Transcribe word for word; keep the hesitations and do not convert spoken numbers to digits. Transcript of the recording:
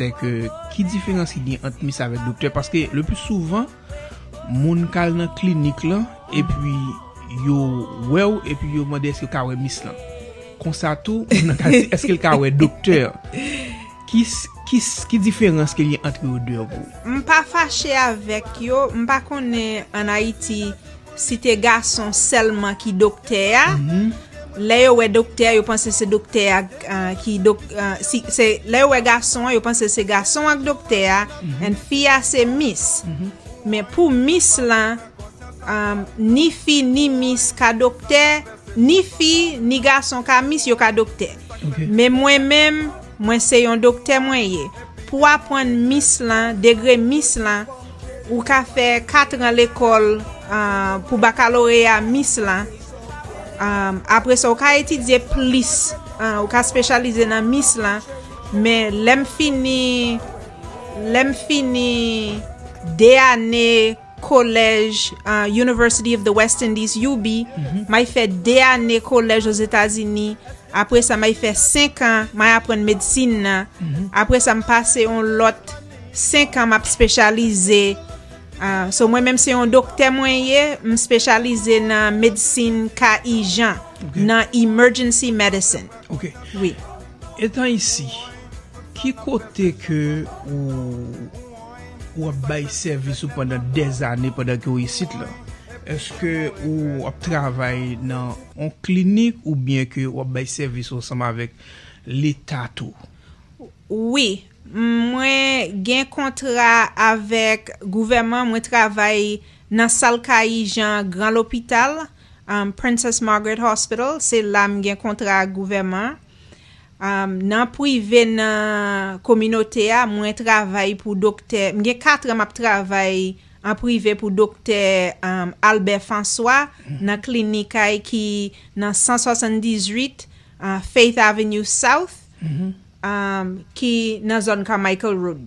Se ke ki diferans ki gen ant mis avèk doktè? Paske le pli souvan, moun k al nan klinik lan, epi yo wè w, epi yo mande èske yo ka wè mis lan. Konsa tou, moun nan ka di, èske l ka wè doktè? Ki, s- ki, s- ki diferans ke gen ant yo de pou ou? M pa fache avèk yo, m pa konnen an Ayiti si te gason sèlman ki doktè a. Lè yo wè doktè a, yo panse se doktè a uh, ki dok, uh, si, se, lè yo wè gason an, yo panse se gason an k doktè a, and fi a se mis. Men pou mis lan, um, ni fi ni mis ka doktè, ni fi ni gason ka mis, yo ka doktè. Men mwen menm, mwen se yon doktè mwen ye. Pou aprann mis lan, degre mis lan, ou ka fè kat an lekòl uh, pou bakaloreya mis lan. Um, apre sa, ou ka etidye plis, uh, ou ka spesyalize nan mis lan. Men lè m fini, lè m fini de ane kolèj uh, University of the West Indies, U B, m ay fè de ane kolèj Ozetazini. Apre sa, m ay fè senk an, m ay aprann medsin nan. Apre sa, m pase yon lòt senk an, m ap spesyalize. Uh, so, mwen menm se yon doktè mwen ye, m spesyalize nan medsin ka ijan, nan emergency medicine. Ok. Wi. Etan isi, ki kote ke ou, ou ap bay sèvis ou pandan dèzane pandan ke ou isit la? Èske ou ap travay nan yon klinik oubyen ke ou ap bay sèvis ou ansanm avèk Leta tou? Wi, mwen gen kontra avèk gouvèman, mwen travay nan sal ka ijan Gran Lopital, um, Princess Margaret Hospital, se la m gen kontra ak gouvèman. Um, nan prive, nan kominote a, mwen travay pou doktè, m gen kat an m ap travay an prive pou doktè um, Albert François nan klinik ay ki nan san swasanndizwit uh, Faith Avenue South, um, ki nan zòn Carmichael Road.